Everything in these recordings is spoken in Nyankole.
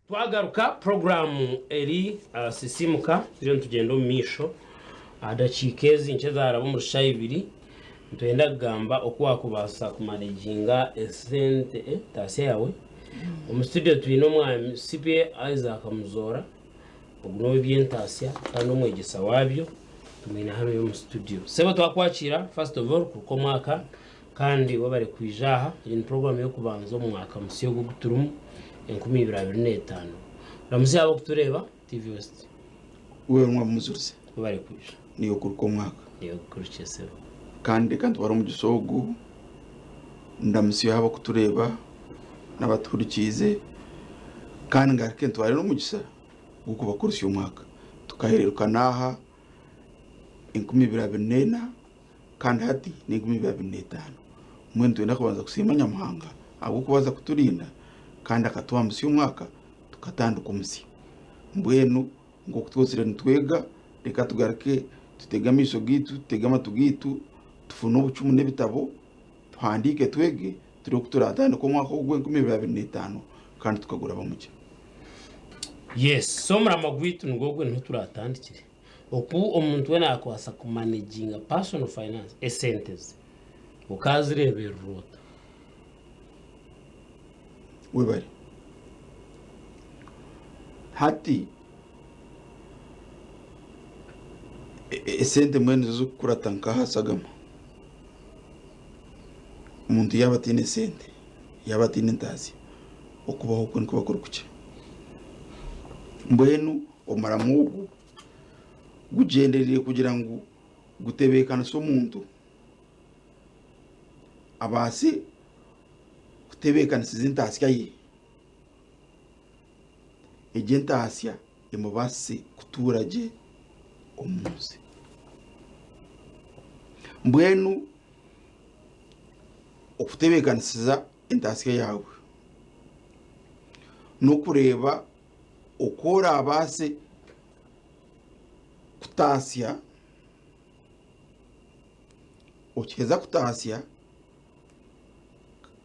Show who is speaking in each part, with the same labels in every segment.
Speaker 1: Twagaruka puroguraamu eri Sisiimuka turiyo nitugyenda omu maisho. Aha dakiika ezi nkye zaaraba omuri shaaha ibiri, nitwenda kugamba oku waakubaasa kumaneginga esente entaasya yaawe. Omu situdiyo twine omwami CPA Isaac Muzoora, ogu n'ow'eby'entaasya kandi omwegyesa waabyo, tumwine hanu omu situdiyo. Sebo twakwakiira first of all kuruka omwaka Kandi webare kwija aha, egi ni puroguramu y'okubanza omu mwaka musya ogu ogu turimu, 2025. Ramutsya ab'okutureeba, TV West.
Speaker 2: Wewe mwaba muzurize.
Speaker 1: Webare kwija.
Speaker 2: Niiwe kuruka omwaka.
Speaker 1: Niiwe kukurukye sebo.
Speaker 2: Kandi reka ntware omugisha ogu ndamutsye ab'okutureeba n'abatuhurikiize kandi ngaruke ntware n'omugisha gw'okubakurutsya omwaka. Tukahereerukana aha 2024. Kandi hati n'enkumi 2025. Mbwenu nitwenda kubanza kusiima Nyamuhanga ahabw'okubaasa kuturinda kandi akatwambusya omwaka tukatandika omusya. Mbwenu nk'oku twozire nitwega, reka tugaruke tutege amaisho gaitu, tutege amatu gaitu, tufune obucumu n'ebitabo, tuhandiike twege, turebe oku turatandike omwaka ogu ogw'enkumi ibiri abiri n'etaano kandi tukagurabamu gye.
Speaker 1: Yes, so omurama gwaitu nigwo ogwo niho turatandikire. Oku omuntu weena yaakubaasa kumaneginga personal finance, esente ze, okaazireeberera ota?
Speaker 2: Webare. Hati esente mbwenu nizo zirikukurata nk'aha shagama. Omuntu yaaba ataine sente, yaaba ataine entaasya, okubaho kwe nikuba kuri kukye. Mbwenu Omuramu ogu gugyendereire kugira ngu gutebeekanise omuntu abaase kutebeekanisiza entaasya ye. Egyo entaasya emubaasise kutuura gye omu nsi. Mbwenu okutebeekanisiza entaasya yaawe n'okureeba oku oraabaase kutaasya, okiheza kutaasya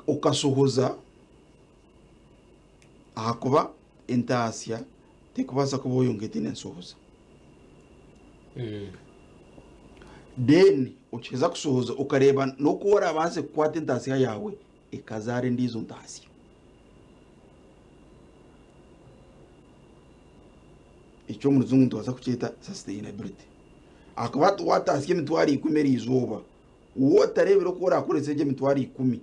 Speaker 2: okashohoza ahakuba entaasya terikubaasa kubaho yonka etaine nshohoza. Then okiheza kushohoza okareeba n'oku oraabaase kukwata entaasya yaawe ekazaara endiijo ntaasya. Eki omu rujungu nitubaasa kukyeta sustainability. Ahakuba hati waataasya emitwaro ikumi eriizooba, waaba otareebire oku oraakoresa egyo emitwaro ikumi,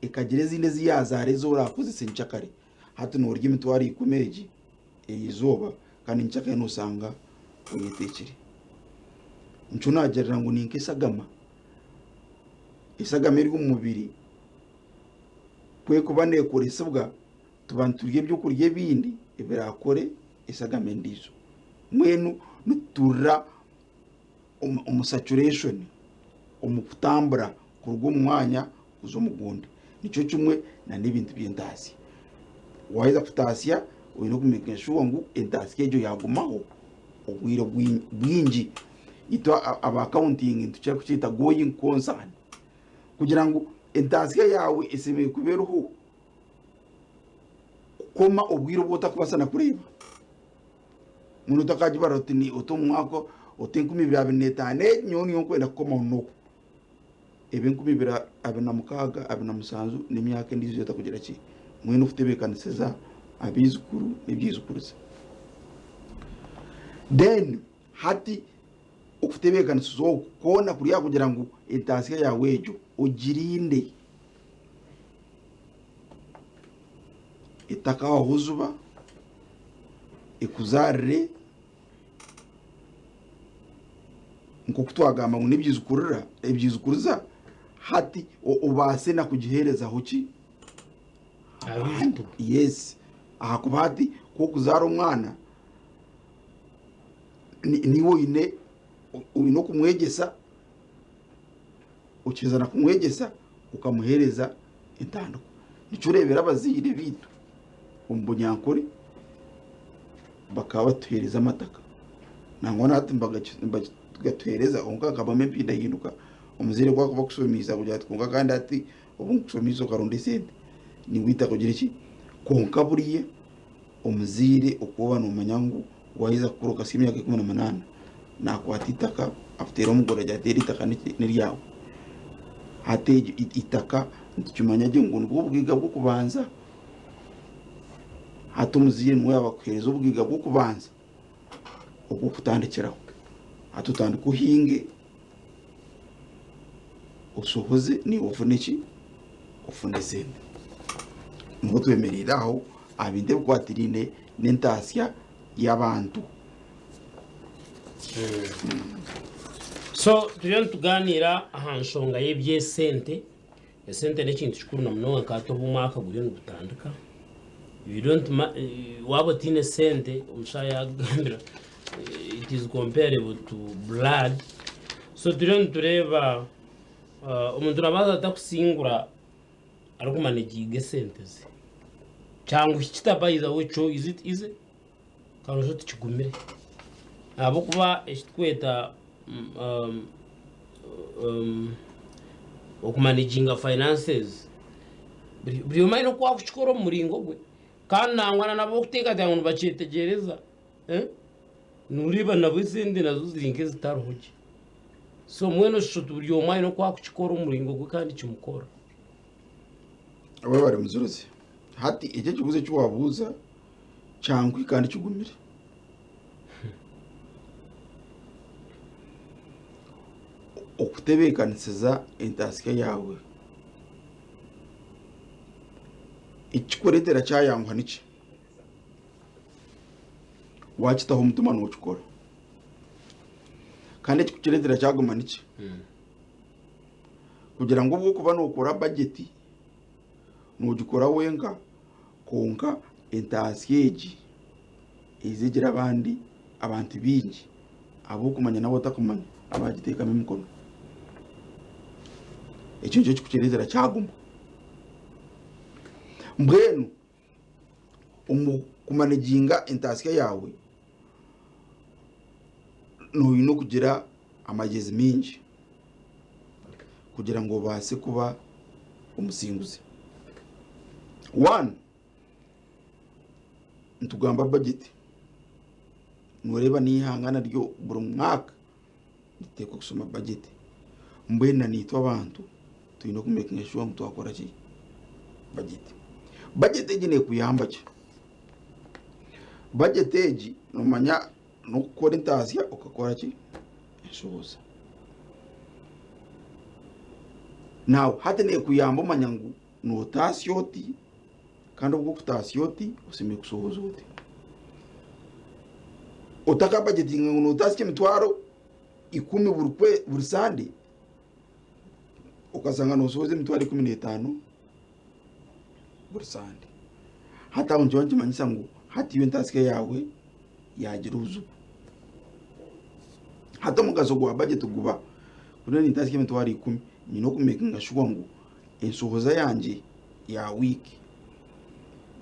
Speaker 2: ekagira ezindi ezi yaazaara ezi oraakozese nkyakare, hati noorya emitwaro ikumi egi eriizooba kandi nkyakare nooshanga oyeteekire. Nikyo naagirira ngu ni nk'eshagama, eshagama eri omu mubiri ku erikuba neekoresibwa, tuba niturya ebyokurya ebindi ebiraakore eshagama endiijo. Mbwenu nituturira omu saturation, omu kutambura kuruga omu mwanya kuza omu gundi. Nikyo kimwe n'ebintu by'entaasya. Waaheza kutaasya oine kumekinga shuwa ngu entaasya egyo yaagumaho obwire bwingi. Itwe aba akawuntingi nitukira kukyeta going concern kugira ngu entaasya yaawe eshemereire kuba eriho. kukoma obwire obu otakubaasa na kureeba. Mbwenu otakagibara oti ni oti omu mwaka oti 2025 egi nyowe niyo nkwenda kukomaho n'oku. Ebi 2026, 27 n'emyaka endiijo ei otakugira ki, mbwenu okutebeekanisiza abaijukuru n'ebyijukuruza. Then hati okutebeekanisiza oku kwona kuri aha kugira ngu entaasya yaawe egyo ogirinde. Etakaahwaho juba, ekuzaarire nk'oku twagamba ngu n'ebyijukurira ebyijukuriza hati obaase na kugiheerezaho ki?
Speaker 1: Abaijukuru.
Speaker 2: Yes, ahakuba hati ku okuzaara omwana niiwe oine oine okumwegyesa Okiheza na kumwegyesa okamuheereza entandikwa. Nikyo oreebera abazaire baitu omu Bunyankore bakaba batuheereza amataka. Nangwa na hati nibagatuheereza kwonka hakabamu empindahinduka. Omuzaire ku arikuba akushomiise akugira ati kwonka kandi hati obu nkushomiise okaronda esente, niiwe oita kugira ki? Kwonka buriya. Omuzaire oku oba noomanya ngu waaheza kukura okahitsya emyaka 18, naakwata eitaka akuteere omugoro agira ati eri eitaka n'eryawe. Hati eryo eitaka nitukimanya gye ngu nibwo bugaiga bw'okubanza. Hati omuzaire niwe yaaba akuheereza obugaiga bw'okubanza obw'okutandikiraho. Hati otandike ohinge, oshohoze naiwe ofune ki? Ofune esente. Niho twemereire aho aha bintu ebikwatiraine n'entaasya y'abantu.
Speaker 1: So turiyo nitugaaniira aha nshonga y'eby'esente. Esente n'ekintu kikuru na munonga nka hati obu omwaka guriyo nigutandika. You don't ma- waaba otaine sente omushaho yaakugambira it is comparable to blood. So turiyo nitureeba omuntu naabaasa ata kusingura arikumaneginga esente ze? Kyanguhi kita by the way kyo is it easy? Karusho tikigumire ahabw'okuba eki turikweta okumanaginga finances buri omwe aine oku arikukikora omu muringo gwe kandi nangwa na n'abarikuteekateeka ngu nibakyetegyereza nooreeba nabo esente nazo ziri nk'ezitariho gye. So mbwenu oshusha oti buri omwe aine oku arikukikora omu muringo gwe kandi kimukora.
Speaker 2: Webare muzuruzi. Hati eki ekibuuzo eki wabuuza kyanguhi kandi kigumire. Okutebeekanisiza entaasya yaawe ekikureetera kyayanguha niki? Waakitaho omutima nookikora kandi ekikukireetera kyaguma niki? Kugira ngu obu orikuba nookora bajeti noogikora wenka Kwonka entaasya egi eija egira abandi abantu baingi abu orikumanya n'abu otakumanya abaagiteekamu emikono. Ekyo nikyo kirikukireetera kyaguma. Mbwenu omu kumaneginga entaasya yaawe, noine okugira amagyezi maingi kugira ngu obaase kuba omusinguzi. One, nitugamba bajeti, noreeba n'eihanga naryo buri mwaka nituteekwa kushoma bajeti, mbwenu na naitwe abantu twine kumekinga shuwa ngu twakora ki? Bajeti. Bajeti egi nekuyamba ki? Bajeti egi nomanya n'okukora entaasya okakora ki? Enshohoza. Naawe hati neekuyamba omanya ngu nootaasya oti kandi obu orikutaasya oti oshemereire kushohoza oti. Otakabajetinga ngu nootaasya emitwaro ikumi buri kwe buri sande, okashanga nooshohoza emitwaro 15 buri sande. Hati aho nikiba nikimanyisa ngu hati iwe entaasya yaawe yaagira obuzibu. Hati omugaso gwa bajeti guba ku ndiyo nintaasya emitwaro ikumi, nyine okumekinga shuwa ngu enshohoza yangye ya wiiki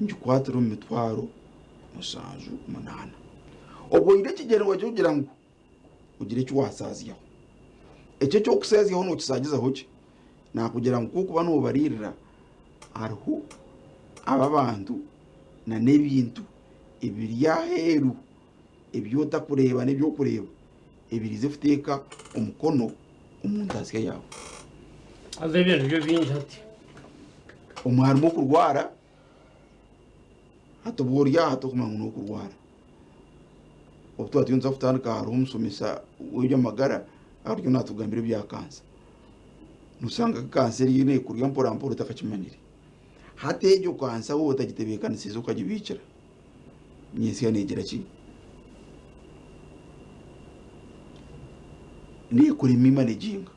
Speaker 2: ngikwatire omu mitwaro mushanju munaana. Obwo oine ekigyendererwa ky'okugira ngu ogire eki waasaazyaho. Eki eky'okusaazyaho nookisaagizaho ki? Naakugira ngu ku orikuba noobariirira hariho aba abantu n'ebintu ebiri aheeru ebi otakureeba n'ebi orikureeba ebirize kuteeka omukono omu ntaasya yaawe.
Speaker 1: Haza ebyo nibyo bingi hati.
Speaker 2: Omwe harimu okurwara, hati obu ori aha tokumanya ngu n'okurwara. Obu twaba turiyo nituza kutandika hariho omushomesa w'eby'amagara ariyo naatugambira ebya kansa. Noshanga kansa eriyo neekurya mpora mpora otakakimanyire. Hati egyo kansa waaba otagitebeekanisiize okagibiikira, nyentsya neegira ki? Neekurema emaneginga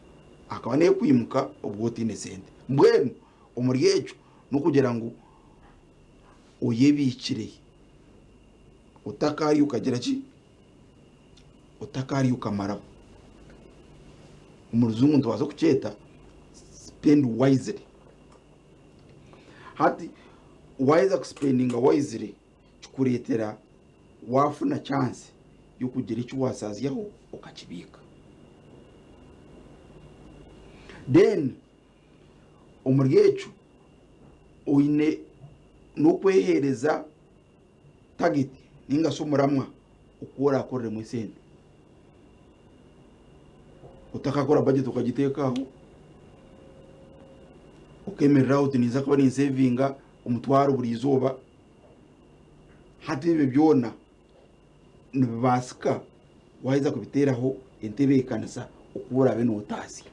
Speaker 2: akaba neekwimuka obwo otaine sente. Mbwenu omuri ekyo n'okugira ngu oyebiikire otakaarya okagira ki? Otakaarya okamaraho. Omu rujungu nitubaasa kukyeta spend wisely. Hati waaheza kusipendinga wisely kikureetera waafuna chance y'okugira eki waasaazyaho okakibiika. Then omuri ekyo oine n'okweheereza. target ninga shi omuramwa oku orakoreremu esente. Otakakora budget okagiteeka aho, okemerera aho oti ninza kuba ninsevinga omutwaro buri izooba, hati ebyo byona nibibaasika waaheza kubiteeraho entebeekanisa oku oraabe nootaasya.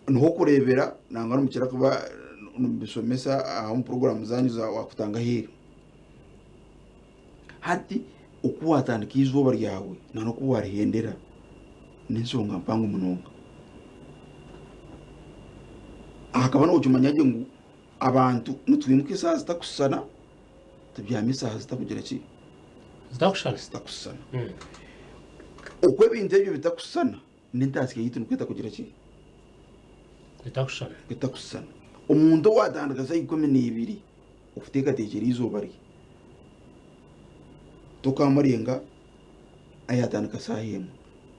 Speaker 2: Niho okureebera nangwa nimukira kuba nimubishomesa aha omu puroguraamu zaanyu za waakutanga aheeru. Hati oku waatandika eizooba ryawe n'oku waarihendera n'enshonga mpango munonga. Hakaba nookimanya gye ngu abantu nitwimuka eshaaha zitakushushana, tubyama eshaaha zitakugira ki?
Speaker 1: Zitakushushana.
Speaker 2: Zitakushushana. Oku ebintu ebyo bitakushushana, n'entaasya yaitu nikwo etakugira ki?
Speaker 1: Etakushushana.
Speaker 2: Etakushushana. Omuntu owaatandika shaaha 12 okuteekateekyera eizooba rye, tokamurenga ayaatandika shaaha emwe,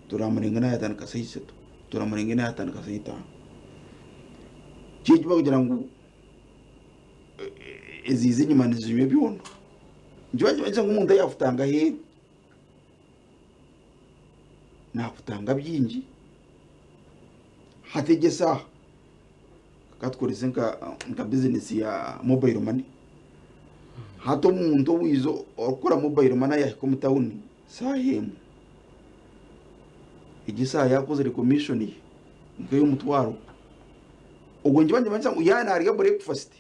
Speaker 2: toramurenga n'ayaatandika shaaha ishatu, toramurenga n'ayaatandika shaaha itaano. Kiki bakugira ngu eziiza enyima nizinywa ebyondo. Nikyo nikimanyisa ngu omuntu ayaakutanga aheeru, naakutanga bingi, hati egi esaaha ka tukorese nka bizinesi ya mobile money, hati omuntu owaiza orikukora mobile money yaahika omu tawuni shaaha emwe, egi eshaaha yaakozire komishoni ye nk'ey'omutwaro, ogwo nikiba nikimanyisa ngu yaaba naarya burekufasiti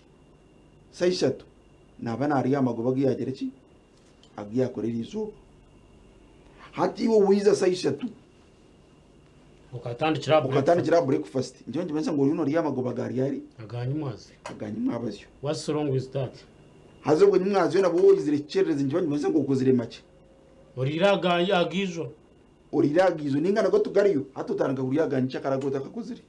Speaker 2: shaaha ishatu, naaba naarya aha magoba agu yaagira ki? Agu yaakora eriizooba. Hati iwe waiza shaaha ishatu,
Speaker 1: Okatandikira aha
Speaker 2: okatandikira aha breakfast nikyo nikimanyisa ngu oriyo norya amagoba ga ryari?
Speaker 1: Aga nyimwazyo.
Speaker 2: Aga nyimwabazyo.
Speaker 1: What's wrong with that?
Speaker 2: Haza obwo nyimwazyo nabwo oizire kikyererezi nikiba nikimanyisa ngu okozire makye.
Speaker 1: Oriire aga agaijo.
Speaker 2: Oriire agaijo ninga nago tugariyo hati otandika kurya aga nyikyakara agu otakakozire.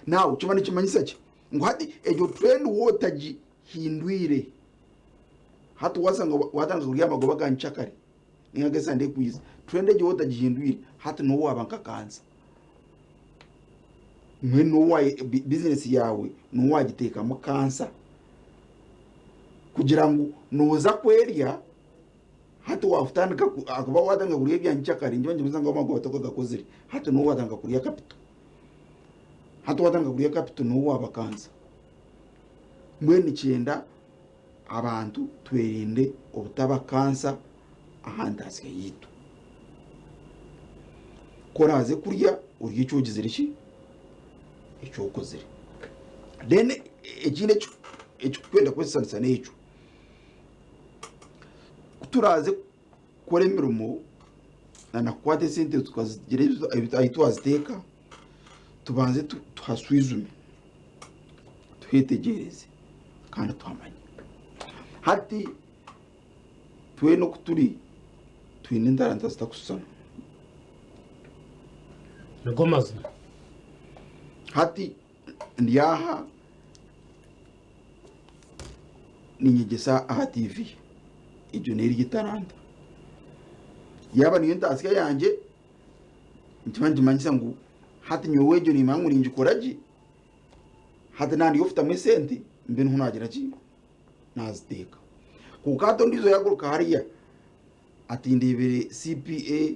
Speaker 2: Now kiba nikimanyisa ki? Ngu hati egyo trend wootagihindwire hati wasanga watandika kurya amagoba ga nyikyakare ninga ag'esande ekwiza, trend egyo wootagihindwire hati niwe waaba nka kansa. Mbwenu niwe wa bizinesi yaawe niwe waagiteekamu kansa kugira ngu nooza kwerya hati waatandika ahakuba waatandika kurya ebya nyikyakare nikyo nikimanyisa ngu amagoba tokagakozire hati niwe waatandika kurya kapito. Hati waatandika kurya kapito niwe waaba kansa. Mbwenu nikyenda abantu twerinde obutaba kansa aha ntaasya yaitu. Ku oraaze kurya orye eki ogizire ki? Eki okozire. Then ekindi ekirikwenda kwesisanisa n'ekyo, ku turaaze kukora emirimo na kukwata esente tukazigira ahu twaziteeka, tubanze tuhashwijume, tuhetegyereze kandi tuhamanye. Hati twena oku turi twine entaranta zitakushushana.
Speaker 1: Nigo mazima.
Speaker 2: Hati ndi aha ninyegyesa aha TV, egyo n'eri etaranta. Yaaba niyo ntaasya yangye, nikiba nikimanyisa ngu hati nyowe egyo nimanya ngu ningikora gye, hati naaba ndi ow'okutamu esente, mbe niho naagira ki, naaziteeka. Kwonka hati ondiijo yaaguruka hariya ati ndeebire CPA,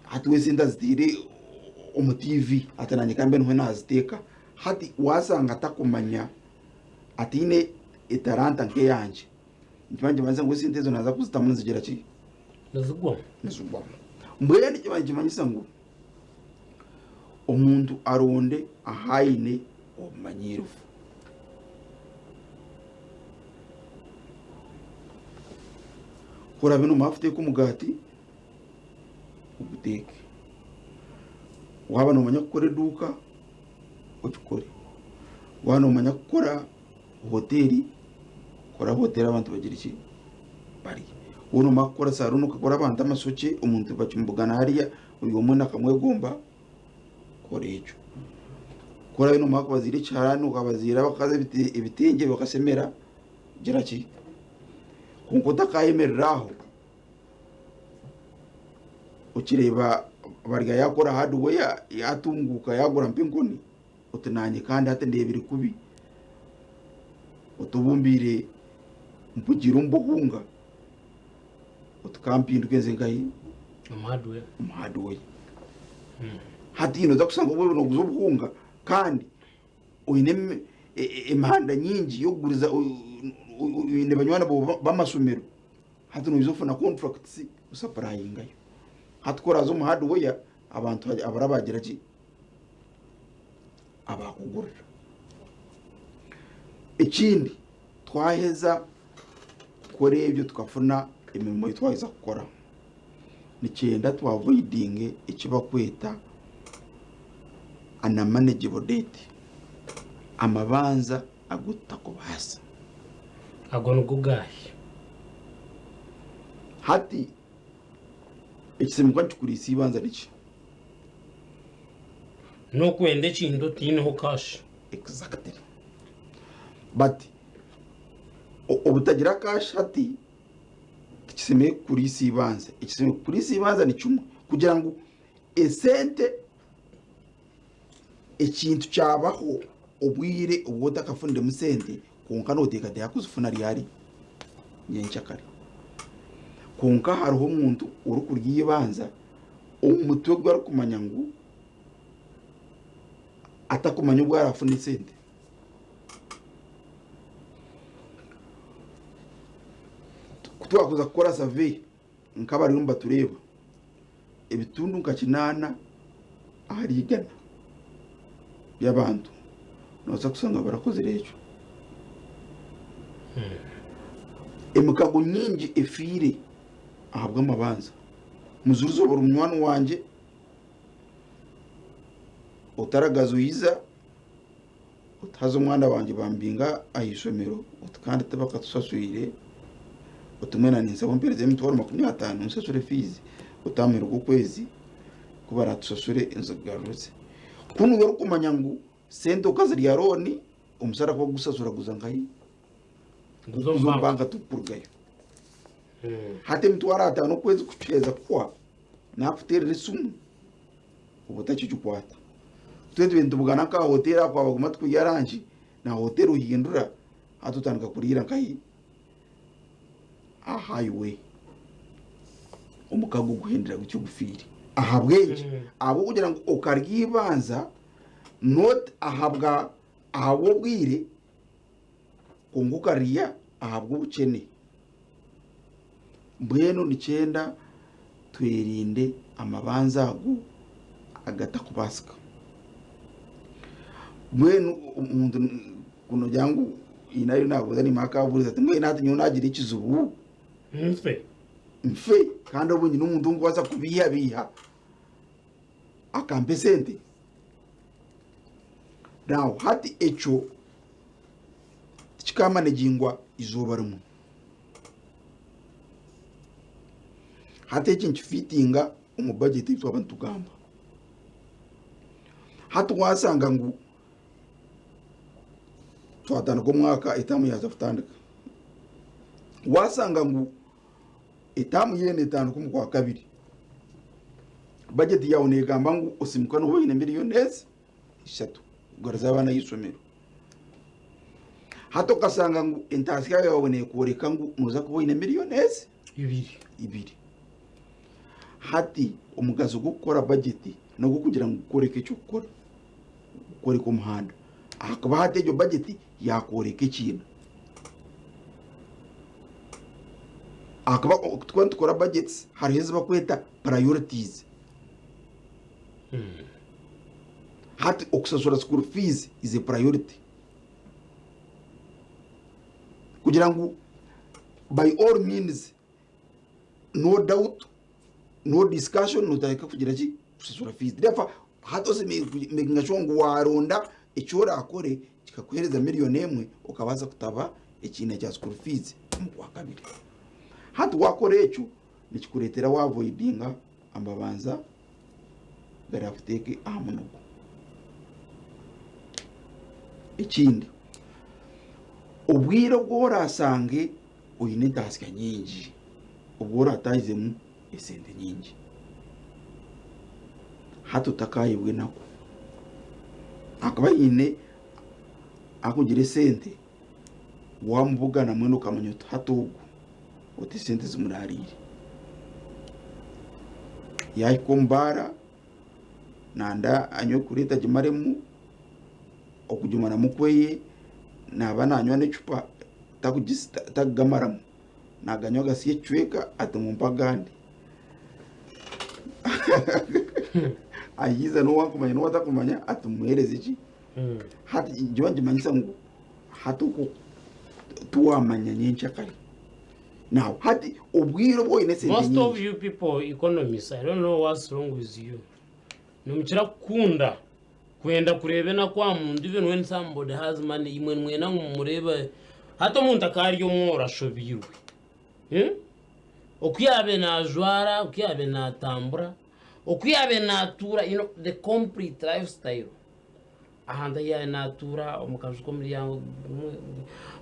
Speaker 2: hati we esente aziteire omu TV, ati naanye ka mbe niho naaziteeka. Hati waashanga atakumanya, ataine etaranta nk'eyangye, nikiba nikimanyisa ngu esente ezo naaza kuzitamu nizigira ki?
Speaker 1: Nizigwamu.
Speaker 2: Nizigwamu. Mbwenu nikiba nikimanyisa ngu omuntu aronde ahu aine obumanyiirivu. Ku oraabe noomara kuteeka omugaati, oguteeke. Waaba noomanya kukora eduuka, ogikore. Waaba noomanya kukora hoteeri, kora hoteeri abantu bagire ki? Barye. Waaba noomanya kukora saruuni okakora abantu amashokye, omuntu bakimubugana hariya buri omwe nakamwegomba, kora ekyo. Ku oraabe noomanya kubaziira ekiharani okabaziira abakazi ebitengye bakasemera, gira ki? Kwonka otakayemerera aho, okireeba barya yaakora hardware yaatunguuka yaagura mp'enkoni. Oti naanye kandi hati ndeebire kubi. Oti obu mbaire mpugiire omu buhunga, oti ka mpinduke nze nkahi?
Speaker 1: Omu hardware.
Speaker 2: Omu hardware. Hati noza kushanga obu nooguza obuhunga kandi oine emihanda nyingi y'okuguriza oine banywani baawe b'amashomero, hati noija ofuna contracts osapurayingayo. Hati ku oraaze omu hardware abantu abarabagira ki? Abaakugurira. Ekindi twaheza kukora ebyo tukafuna emirimo ei twaheza kukora, nikyenda twavoidinge eki barikweta unmanageable debt, amabanja agu tutakubaasa.
Speaker 1: Ago nigo gaahi?
Speaker 2: Hati ekisembo nikikuriisa eibanja niki?
Speaker 1: N'okwenda ekintu otaineho cash.
Speaker 2: Exactly. But obutagira cash hati tikisemeriire kukuriisa eibanja. Ekisemeriire kukuriisa eibanja ni kimwe, kugira ngu esente ekintu kyabaho obwire obu otakafuniremu sente kwonka noteekateeka kuzifuna ryari? Nyenkyakare. Kwonka hariho omuntu orikurya eibanja omu mutwe gwe arikumanya ngu atakumanya obu arafune esente. Ku twakuza kukora survey nk'abariyo nibatureeba, ebitundu nka kinaana ahari igana by'abantu noobaasa kushanga barakozire ekyo. Emikago nyingi efiire ahabw'amabanja. Mujurizi oba ori munywani wangye, otaragaza oiza, oti haza omwana wangye bamubinga aha ishomero oti kandi tibakatusaswire, oti mbwenu ninsaba ompereze emitwaro 50 nshashure fiizi, oti aha muheru gw'okwezi ku baratusashure nzigaruze. Kunu iwe orikumanya ngu sente okazirya looni, omushara ku barikugushashura guza nkahi?
Speaker 1: Guza omu
Speaker 2: Guza omu
Speaker 1: banka.
Speaker 2: banka tigukurugayo. Hati emitwaro ataano okwezi kuheza kuhwa, nakuteerera esimu oba otakigikwata. Itwe tubaire nitubugana nka aha hoteeri aha twabaguma tukurya ranki, na hoteeri ohindura hati otandika kuriira nkahi? Aha highway. Omukago guhendera gutyo gufiire. Ahabw'enki? Ahabw'okugira ngu okarya eibanja not ahabwa ahabw'obwire kwonka okarya ahabw'obukyene. Mbwenu nikyenda twerinde amabanja ago agatakubaasika. Mbwenu omuntu ku noogira ngu haine ahu naabuuza niimuha akaabuurize ati mbwenu hati nyowe naagira ekizibu
Speaker 1: Nfe.
Speaker 2: nfe kandi obwo nyine omuntu ou ndikubaasa kubeihabeiha akampa esente? Now hati ekyo tikikamanegingwa eizooba rimwe. Hati eki nikifitinga omu bajeti ei twaba nitugamba. Hati waashanga ngu twatandika omwaka etaamu yaaza kutandika, waashanga ngu etaamu yoona etandika omu kwakabiri, bajeti yaawe neegamba ngu osimuka nooba oine miriyoni ezi ishatu kugaruza abaana aha ishomero. Hati okashanga ngu entaasya yaawe neekworeka ngu nooza kuba oine miriyoni ezi
Speaker 1: Ibiri.
Speaker 2: ibiri. Hati omugaso gw'okukora bajeti n'ogw'okugira ngu gukworeke eky'okukora, gukworeke omuhanda. Ahakuba hati egyo bajeti yaakworeka ekiina. Ahakuba twaba nitukora bajeti hariho ezi barikweta priorities. Hati okushashura school fees is a priority. Kugira ngu by all means, no doubt, no discussion, notandika kugira ki? Kushashura fees. Therefore, hati osemeriire kumakinga sure ngu waronda eki orakore kikakuhereza miriyoni emwe okabaasa kutaba ekiina kya school fees omu kwakabiri. Hati wakora ekyo, nikikureetera wavoidinga amabanza garakuteeke aha munugo. Ekindi, obwire obu oraasange oine entaasya nyingi, obu oraatahizemu esente nyingi, hati otakaayebwa enaku. Hakaba haine arikugira esente wamubugana mbwenu okamanya oti hati ogu oti esente zimurariire. Yahika omu baara nanda anywe kureeta agimaremu, okugimaramu kweye naaba nanywa n'ecupa takugamaramu naganywa agatsya ekicweka ati mumpe agandi. Ayiza n'owakumanya n'owatakumanya ati mumuhereze ki? Hati ngiba nigimanyisa ngu hati okwo tiwamanya nyenkyakare. Now hati obwire obu oine esente
Speaker 1: Most of
Speaker 2: nyingi
Speaker 1: you people economists, I don't know what's wrong with you. Nimukira kukunda kwenda kureeba enaku aha muntu even when somebody has money imwe nimwenda ngu mumureebe hati omuntu akaba ari omworo ashobeirwe. Hmm? Oku yaabaire naajwara, oku yaabaire naatambura, oku yaabaire naatuura, you know, the complete lifestyle. Ahantu ahu yaabaire naatuura omu kaju k'omuryango gumwe.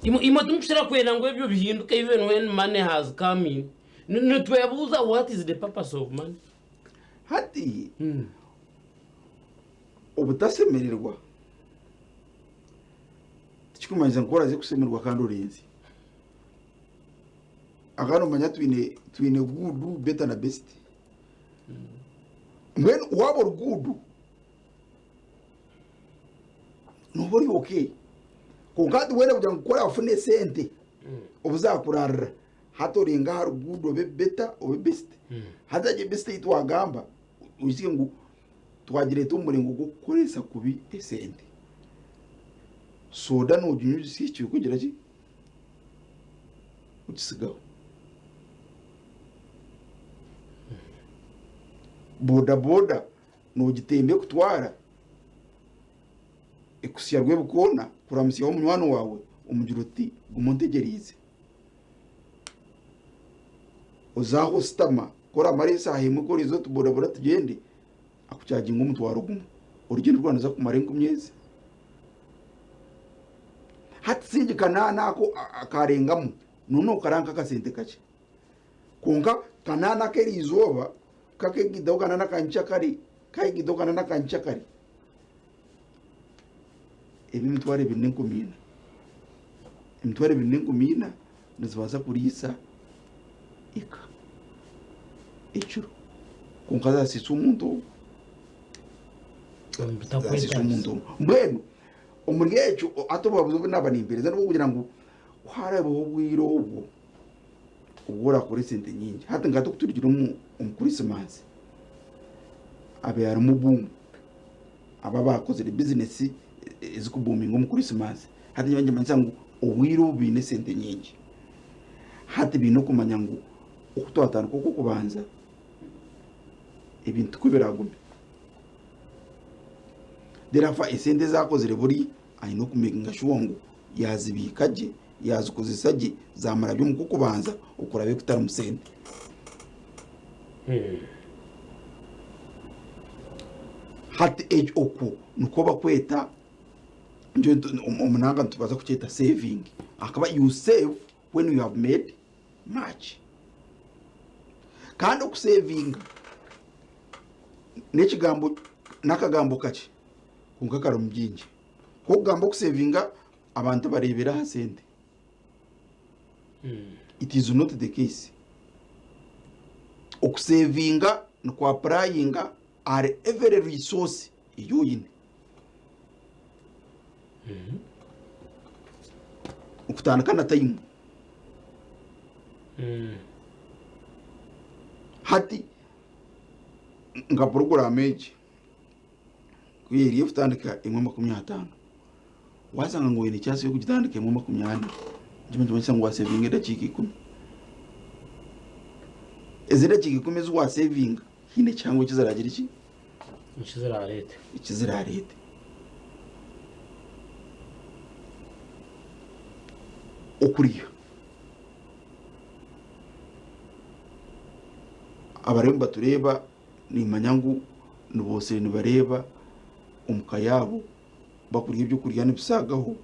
Speaker 1: Imwe imwe timukukira kwenda ngu ebyo bihinduke even when money has come in. Ni- Nitwebuuza what is the purpose of money?
Speaker 2: Hati obutashemererwa tikikumanyisa ngu ku oraze kushemererwa kandi orenze. Akaba nomanya twine twine good, better na best. Mbwenu waaba ori good, nooba ori okay. Kwonka hati weena kugira ngu ku oraafune esente obu zaakurarira, hati orenga ahari good obe better obe best. Hati egi best ei twagamba, oijuke ngu twagireeta omu muringo gw'okukoresa kubi esente. Soda nooginywa ogisya kugira ki? Ogitsigaho. Bodaboda noogitemba ekutwara ekuhitsya Rwebikoona kuramutsyaho munywani waawe omugira oti guma ontegyereize. Oze aho oshutama ku oramara eshaaha emwe ku oriiza oti bodaboda tugyende akukyaginga omutwaro gumwe. Orugyendo rwawe niruza kumara enkumi ezi. Hati siringi kanaana ako akarengamu noona okaraha nk'akasente kakye. Kwonka kanaana ak'eriizooba kakeegaitaho kanaana aka nkyakare, kayegaitaho kanaana aka nkyakare, ebi emitwaro ebiri n'enkumi ina. Emitwaro ebiri n'enkumi ina nizibaasa kuriisa eka ekiro. Kwonka zaasiisa omuntu omwe. Zaasiisa omuntu omwe. Mbwenu omuri ekyo hati obuhabuzi obu naaba nimpeereza n'obw'okugira ngu ku harabeho obwire obwo obu orakora esente nyingi, hati nka hati oku turugire omu Krisimansi, habaire harimu boom, abo abakozire bizinesi ezikubuuminga omu Krisimansi, hati nyowe nikimanyisa ngu obwire obu baine esente nyingi. Hati baine okumanya ngu oku twatandika okw'okubanza, ebintu tikwo biragume. Therefore esente ezi akozire buri aine okumekinga shuwa ngu yazibiika gye, yazikozesa gye, zamara byo omu kw'okubanza okurabe kutarimu sente. Hati ekyo okwo nikwo bakweta omu nanga nitubaasa kukyeta saving ahakuba you save when you have made much. Kandi okusevinga n'ekigambo n'akagambo kakye kwonka karimu bingi. Ku okugamba okusevinga abantu bareebera aha sente. It is not the case. Okusevinga nikwapurayinga ahari every resource ei oine. Okutandika na time. Hati nka puroguraamu egi ku eri ey'okutandika emwe 50, waashanga ngu oine chance y'okugitandika emwe 40, nikyo nikimanyisa ngu waasevinga edakiika ikumi. Ezi edakiika ikumi ezi waasevinga haine ekihango eki ziraagire ki?
Speaker 1: Eki ziraareete.
Speaker 2: Eki ziraareete. Okurya. Abariyo nibatureeba nimanya ngu niboosire nibareeba omu ka yaabo bakurya ebyokurya nibisaagaho,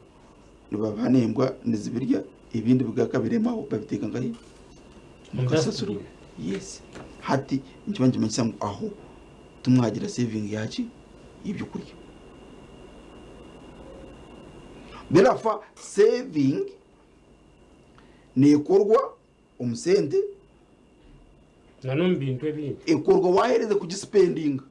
Speaker 2: nibabiha n'embwa nizibirya ebindi bigaruka biremaho babiteeka nkahi? Omu kasasiro. Yes. Hati nikiba nikimanyisa ngu aho timwagira saving yaki? Y'ebyokurya. Therefore saving nekorwa omu sente.
Speaker 1: Na n'omu bintu ebindi.
Speaker 2: Ekorwa waaherize kugisipendinga.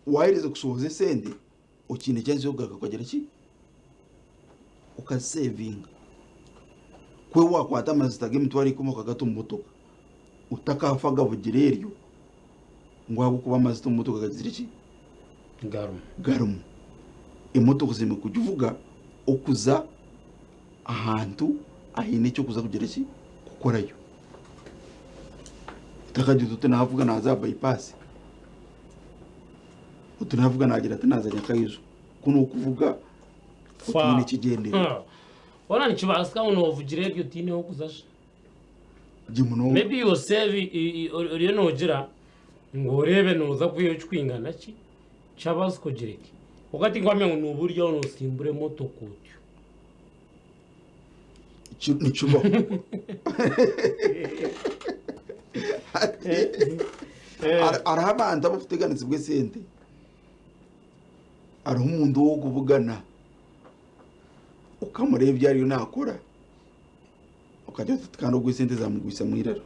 Speaker 2: Waaherize kushohoza esente, okiine chance y'okugaruka okagira ki? Okazisevinga. Ku waakwata amazita g'emitwaro ikumi okagata omu motoka, otakaafa gabugire eryo ngu ahabw'okuba amazita omu motoka gagizire ki?
Speaker 1: Garimu.
Speaker 2: Garimu. Emotoka oshemereire kugivuga okuza ahantu ahaine eki orikuza kugira ki? Kukorayo. Otakagira oti naavuga naaza aha bypass, oti naavuga naagira ati naaza Nyakaijo, ku n'okuvuga otaine kigyendererwa.
Speaker 1: Hoona nikibaasika ngu noovugira eryo otaine h'okuza shi?
Speaker 2: Gye munonga.
Speaker 1: Maybe you save oriyo noogira ngu oreebe nooza kwihayo ekikwingana ki, kyabaasika ogire ki. Kwonka tinkwamanya ngu nooba ori aho noosimbura emotoka otyo.
Speaker 2: Nikibaho. Hariho abantu abarikuteganisibwa esente. Hariho omuntu ou orikubugana okamureeba ebi ariyo naakora okagira oti kandi ogu esente zaamugwisa mwiraro.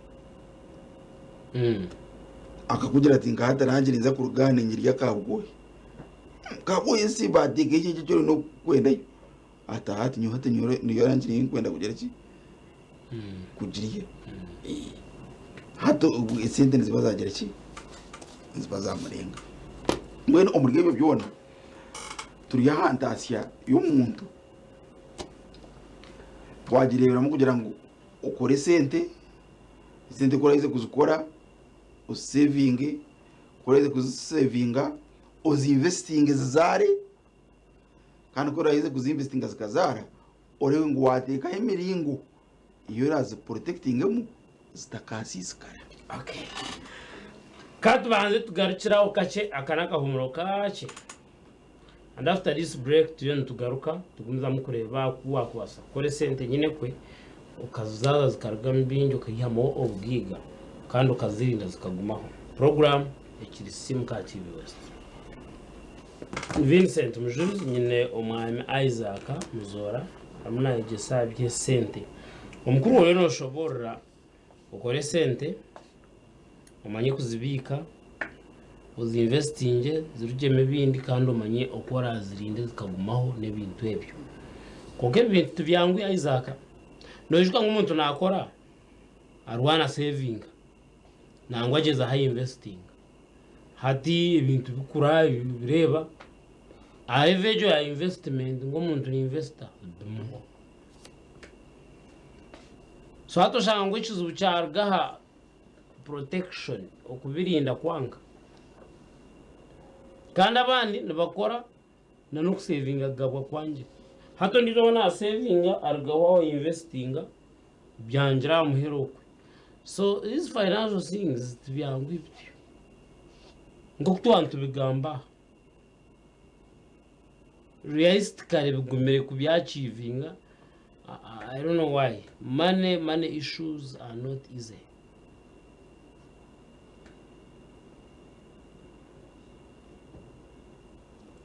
Speaker 2: Akakugira ati nka hati nangye ninza kuruga aha niinyirya akabwohe. Kabwohe si baateeka eki eki oriyo nokwendayo. Ati hati nyowe hati nyowe niyo rangi ei nkwenda kugira ki? Kugirya. Hati obwo esente niziba zagira ki? Niziba zamurenga. Mbwenu omuri ebyo byona turi aha ntaasya y'omuntu twagireeberamu kugira ngu okore esente, esente ku oraheze kuzikora ozisevinge, ku oraheze kuzisevinga ozinvesitinge zizaare. Kandi ku oraheze kuzinvesitinga zikazaara, oreebe ngu waateekaho emiringo ei oraaziporotekitingemu zitakaasiisikara.
Speaker 1: Okay. Ka tubanze tugarukire aho kakye, aka n'akahumuro kakye. And after this break turiyo nitugaruka tugumizamu kureeba oku waakubaasa kukora esente nyine kwe okazizaaza zikarugamu bingi okaihamu obugaiga kandi okazirinda zikagumaho. Puroguraamu ekiri Simuka TV West. Vincent Mujurizi nyine omwami Isaac Muzoora arimu nayegyesa aha by'esente. Omukuru oriyo noshoborora okore esente omanye kuzibiika ozinvesitingye zirugyemu ebindi kandi omanye oku orazirinde zikagumaho n'ebintu ebyo. Kwonka ebi bintu tibyangu Isaac. Noijuka ngu omuntu nakora arwana sevinga nangwa agyezaho ayinvesitinga. Hati ebintu bikura obireeba, aha level egyo ya investment ngu omuntu ni investor bimuhwa. So hati oshanga ngu ekizibu kyaruga aha protection, okubirinda kwanga. Kandi abandi nibakora na n'okusevinga kugabwa kwangire. Hati ondiijo waaba naasevinga arugaho aho ayinvesitinga byangira aha muheru okwe. So these financial things tibyanguhi bityo nk'oku twaba nitubigamba aha. Realistically bigumire kubyachievinga I don't know why. Money, money issues are not easy.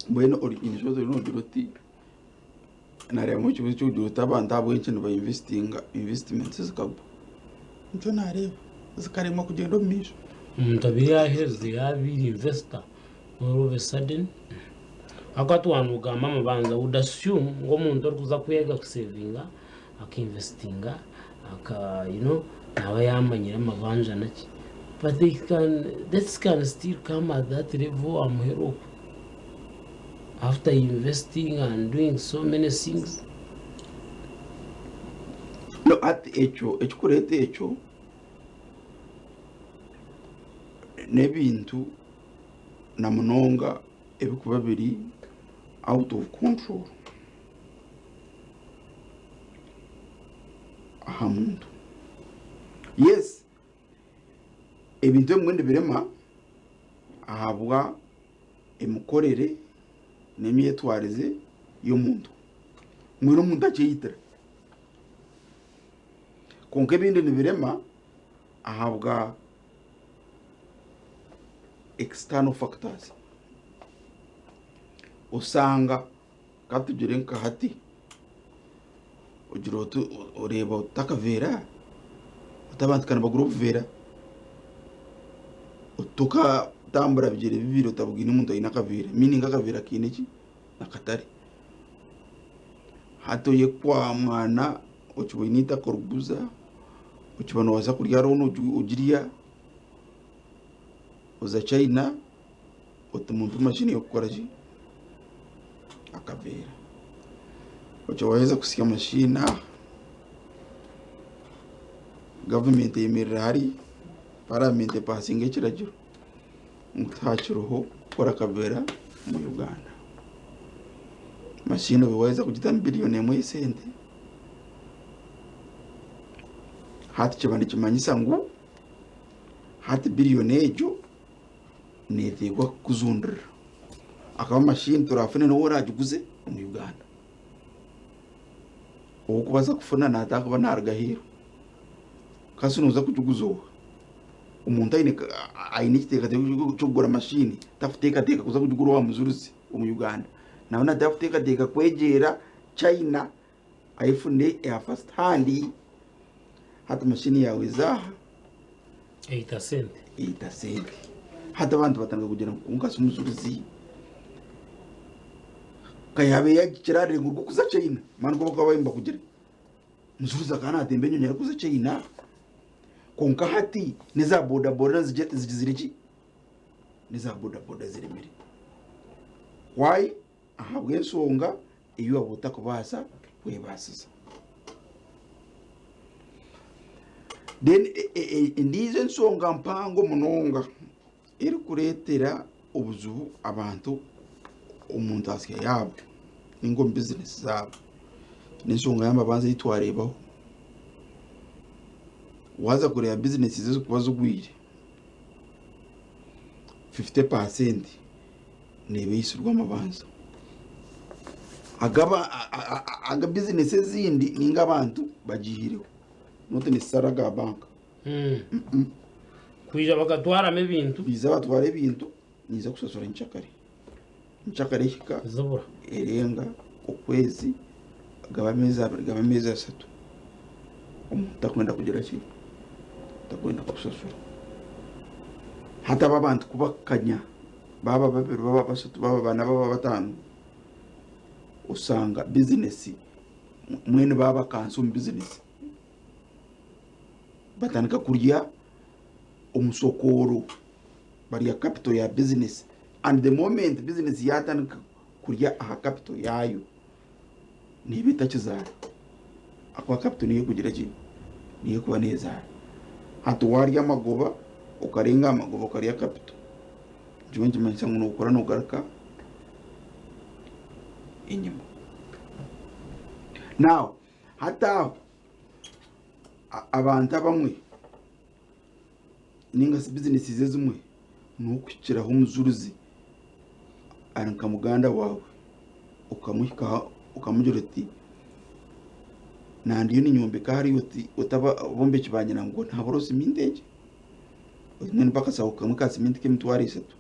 Speaker 2: Mbwenu ori in short oriyo noogira oti Naareebamu ekibuuzo ekirikugira oti abantu ahabw'enki nibainvesitinga invesitimenti zikagwa? Nikyo naareeba, zikaremwa kugyenda omu maisho.
Speaker 1: Omuntu abaire yaaherize yaabaire investor all of a sudden ahakuba twaba nitugamba amabanza would assume ngu omuntu orikuza kwega kusevinga akainvesitinga aka you know naaba yaamanyire amabanja naki but they can debts can still come at that level aha muheru okwo. After investing and doing so many things.
Speaker 2: No, hati ekyo ekikureeta ekyo n'ebintu na munonga ebikuba biri out of control aha muntu. Yes, ebintu ebimwe nibirema ahabwa emikorere n'emyetwarize y'omuntu. Mbwenu omuntu akyeyitira. Kwonka ebindi nibirema ahabwa external factors. Osanga ka tugire nka hati ogira oti oreeba oti akaveera oti abantu ka nibagura obuveera oti okatambura bigyere bibiri otabugaine omuntu aine akaveera meaning akaveera kaine ki? Akatare. Hati oyekwa mwana okiba oine eitaka orikuguza, okiba noobaasa kurya rooni ogirya, oza China oti mumpe mashini y'okukora ki? Akaveera. Otyo waaheza kusya mashini aha, gavumenti eyemerera hariya, paramenti epasinga ekiragiro ngu tihakiriho kukora akaveera omu Uganda. Mashini obu waaheza kugitamu biriyoni emwe y'esente, hati kiba nikimanyisa ngu hati biriyoni egyo neeteekwa kukuzundirira. Akaba mashini torafune n'ou oragiguze omu Uganda. Ow'okubaasa kufuna naatandika kuba naaruga aheeru. Kasi nooza kugiguza oha? Omuntu aine aine ekiteekateeko ky'okugura mashini takuteekateeka kuza kugigura owa mujurizi omu Uganda. Nawe naatandika kuteekateeka kwegyera China ayefune eya first hand. Hati mashini yaawe eza aha.
Speaker 1: Eita sente.
Speaker 2: Eita sente. Hati abantu batandika kugira ngu kwonka si omujurizi ka yaaba yagikira aha rurengo rw'okuza China mani ku bakaba nibakugira omujurizi akaba naatemba enyonyi arikuza China kwonka hati n'eza bodaboda zigizire ki? N'eza bodaboda ziremire. Why? Ahabw'enshonga ei waaba otakubaasa kwebaasiza. Then endiijo enshonga mpango munonga erikureetera obuzibu abantu omu ntaasya yaabo ninga omu bizinesi zaabo n'enshonga y'amabanza ei twareebaho. Waaza kureeba bizinesi ezirikuba zigwire, 50% neeba eitsirwe amabanza. Agaba aga bizinesi ezindi ninga abantu bagiihireho not necessarily aga banka.
Speaker 1: Kwija bakatwaramu ebintu.
Speaker 2: Baija batwara ebintu ninza kushashura nkyakare. Nkyakare ehika
Speaker 1: Zibura.
Speaker 2: erenga okwezi gaba ameezi abiri gaba ameezi ashatu omuntu takwenda kugira ki? Takwenda kushashura. Hati aba abantu kubakanya Baaba babiri, baaba bashatu, baaba bana, baaba bataano, osanga bizinesi mbwenu baaba akansi omu bizinesi. Batandika kurya omusokooro, barya kapito ya bizinesi and the moment bizinesi yaatandika kurya aha kapito yaayo, neeba etakizaara ahakuba kapito niyo erikugira ki? Niyo erikuba neezaara. Hati waarya amagoba okarenga aha magoba okarya kapito, nikyo nikimanyisa ngu nookura noogaruka enyima. Now hati aho abantu abamwe ninga shi bizinesi ezimwe n'okuhikiraho omujurizi ari nka muganda waawe okamuhikaho okamugira oti nandiyo ninyombeka hariya oti oti abombeki bangira ngu nabura siminti egi oti mbwenu mpa akashaho kamwe ka siminti k'emitwaro eshatu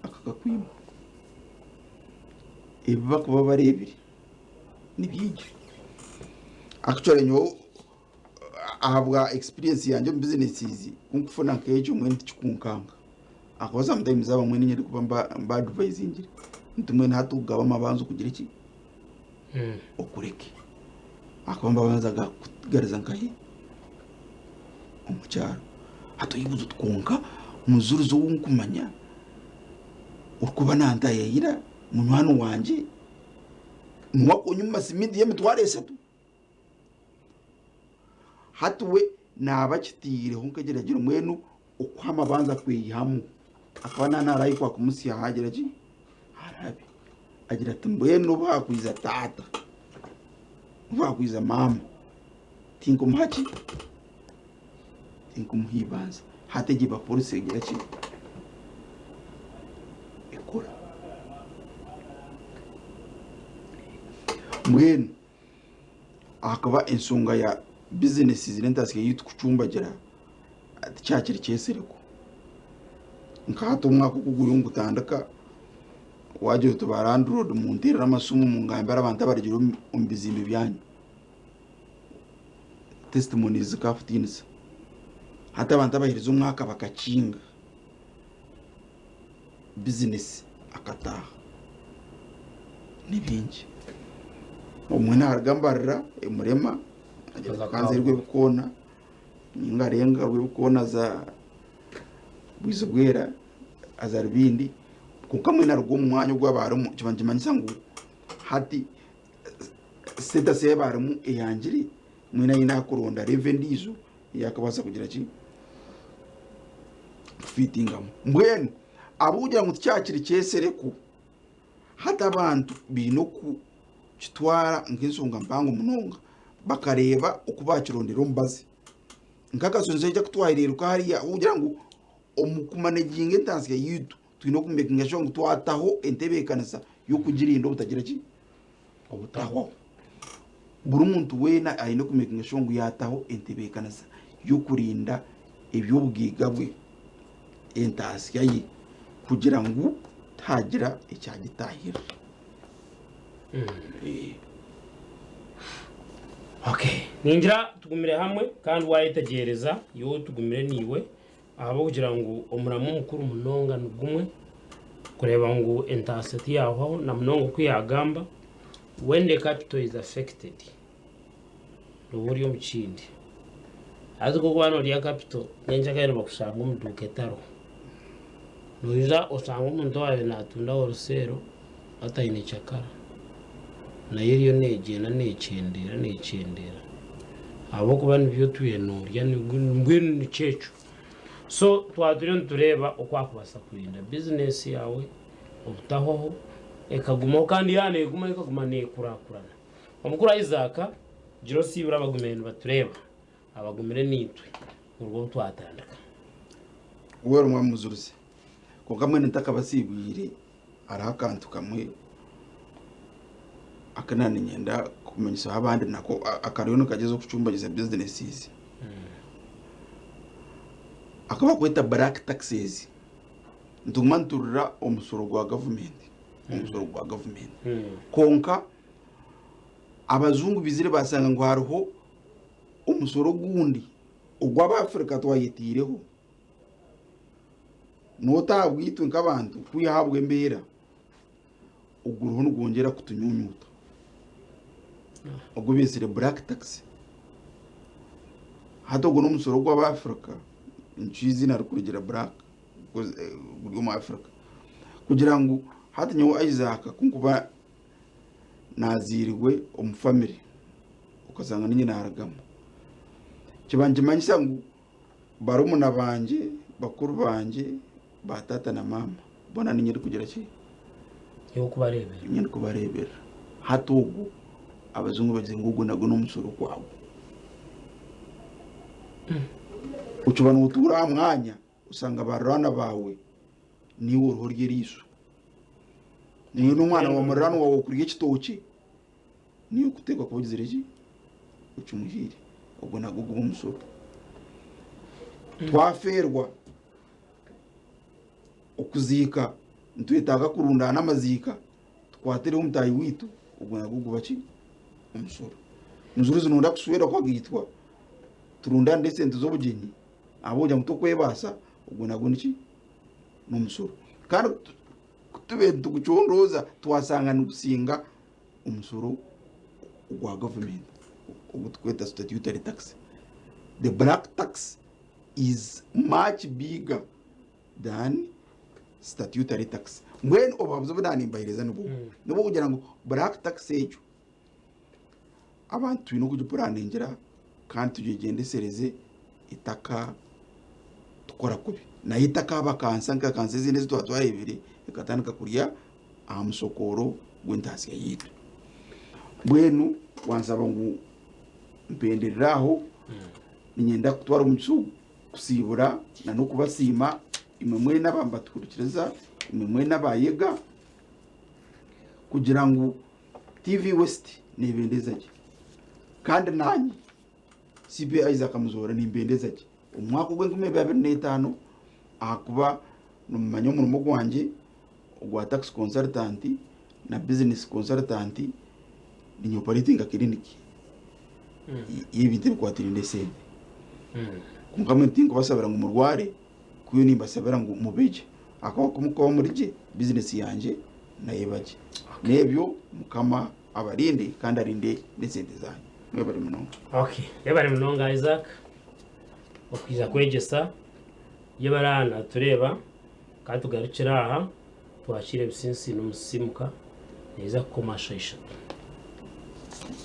Speaker 2: akakakwima. Ebi barikuba bareebire ni bingi. Actually nyowe ahabwa experience yangye omu businesses ku nkufuna nk'ekyo mbwenu tikikunkanga ahakuba sometimes abamwe niinye ndikuba mba advisingire nti mbwenu hati okugaba amabanja okugire ki okureke ahakuba amabanza gakugariza nkahi omu kyaro hati oyebuuza oti kwonka mujurizi ou nkumanya orikuba nantayayira munywani wangye niwe akunyima simiti y'emitwaro eshatu. Hati we naaba akitaireho nk'ekiragiro mbwenu okuha amabanza kweyihamu. Akaba naaba naarahikwa kumutsya agira ki? Arabe. Agira ati mbwenu obu haakwiza taata, obu haakwiza maama, tinkumuha ki? Tinkumuha eibanza. Hati egyo eba policy egira ki? Ekora. Mbwenu. Ahakuba enshonga ya bizinesi n'entaasya yaitu kucumbagira tikyakiri kyesereko. Nka hati omwaka oku guriyo nigutandika, Wagira oti ba landlord munteerere amasimu mungambire abantu abarugire omu bizimbe byanyu. Testimonies zikakutiinisa. Hati abantu abaherize omwaka bakakinga bizinesi akataaha ni bingi. Obumwe naaruga Mbarara Emurema agira ati kanze Rwebikoona ninga arenga Rwebikoona aza Bwizibwera aza Rubindi kwonka mbwenu aruga omu mwanya ogu aba arimu kiba nikimanyisa ngu hati status ei aba arimu eyangire mbwenu aine ahakuronda level endiijo ei arikubaasa kugira ki kufiitingamu. Mbwenu ahabw'okugira ngu tikyakiri kyesereko, hati abantu baine okukitwara nk'enshonga mpango munonga bakareeba oku baakirondera omubazi. Nk'akasonzo eki akutwahiriire hariya ahabw'okugira ngu omu kumaneginga entaasya yaitu twine okumekinga shuwa ngu twataho entebeekanisa y'okugirinda obutagira ki? Obutahwaho. Buri muntu weena aine kumekinga shuwa ngu yaataho entebeekanisa y'okurinda eby'obugaiga bwe, entaasya ye kugira ngu tihaagira ekyagitaahirira.
Speaker 1: Okay. Ningira tugumire hamwe kandi wayetegyereza iwe tugumire naiwe ahabw'okugira ngu omuramo omukuru munonga ni gumwe kureeba ngu entaasa tiyahwaho na munonga oku yagamba when the capital is affected nooba ori omu kindi haza ku orikuba norya capital nyencakare nibakushanga omu duuka etariho noija osanga omuntu owaabaire naatunda wholesale ataine kyakara nayo eriyo neegyenda neekyendeera neekyendeera ahabw'okuba nibyo otwire noorya mbwenu nikyo ekyo. So twaba turiyo nitureeba oku waakubaasa kurinda bizinesi yaawe obutahwaho ekagumaho kandi yaaba neegumaho ekaguma neekurakurana. Omukuru Isaac, gira osiibure abagumire nibatureeba, abagumire naitwe kuruga obu twatandika.
Speaker 2: Wewe mwamuzurize kwonka mbwenu ntakabasiibwire hariho akantu kamwe aku naaba niinyenda kumanyisaho abandi nako akariyo nikagyezaho kucumbagiza bizinesi aku barikweta black taxes. Nituguma niturira omusoro gwa gavumenti, omusoro gwa gavumenti kwonka abajungu baizire baashanga ngu hariho omusoro ogundi ogu Abaafirika twayetaireho. N'otaaha bwitwe nk'abantu kwihaho ahabw'embeera, oguriho nigwongyera kutunyunyuuta. Ogu beetsire black tax. Hati ogwo n'omusoro gw'Abaafirika, nikyo eiziina ririkurugira black guri omu Africa. Kugira ngu hati nyowe Isaac ku nkuba naazairwe omu famire, okashanga niinye naarugamu, kiba nikimanyisa ngu Barumuna bangye, bakuru bangye, ba taata na maama boona niinye ndikugira ki?
Speaker 1: Niiwe orikubareeberera.
Speaker 2: Niinye ndikubareeberera. Hati ogwo abajungu bagizire ngu ogwo nagwo n'omusoro gwabo. Okiba nootuura aha mwanya osanga baruraanwa baawe niiwe oriho ori eriisho. Niiwe n'omwana wa muriraanwa waawe okurya ekitookye. Niiwe orikuteekwa kuba ogizire ki? Okimuhaire. Ogwo nagwo guba omusoro. Twafeerwa okuziika, nitwetaaga kurundaana amaziika tukwatireho omutaahi waitu, ogwo nagwo guba ki? Omusoro. Mujulizi nooyenda kushwera okagaitwa, turundaanire esente z'obugyenyi ahabw'okugira ngu tokwebaasa, ogwo nagwo niki? N'omusoro. Kandi ku tubaire nitugucondooza twashanga nigusinga omusoro ogwa gavumenti ogu turikweta statutory tax. The black tax is much bigger than statutory tax. Mbwenu obuhabuzi obu naanimbaheereza nibwo obu, nibwo kugira ngu black tax egyo abantu twine okugipuraningira kandi tugyegyendesereze etaka tukora kubi. Nayo etakaaba kansa nka kansa ezindi ezi twaba twareebire ekatandika kurya aha musokooro gw'entaasya yaitu. Mbwenu wansaba ngu mpenderere aho, niinyenda kutwara omugisha ogu kusiibura na n'okubasiima imwe mwena abambatuhurikiriza, imwe mwena abaayega kugira ngu TV West neebendeza gye. Kandi naanye CP Isaac Muzoora nimbendeza gye. Omu mwaka ogw'enkumi ibiri abiri n'etaano ahakuba nimumanya omurimo gwangye. ogwa tax consultant na business consultant ninye operatinga clinic y'ebintu ebikwatiraine n'esente. Kwonka mbwenu tinkubasabira ngu murware, kwihaho nimbasabira ngu mube gye ahakuba ku mukuba muri gye, bizinesi yangye nayo eba gye. N'ebyo Mukama abarinde kandi arinde n'esente zaanyu. Mwebare munonga.
Speaker 1: Okay, yebare munonga Isaac okwija kwegyesa. Yebare aha natureeba ka tugarukire aha twakiire ebitsintsino omu Sisiimuka neija kukoma shaaha ishatu.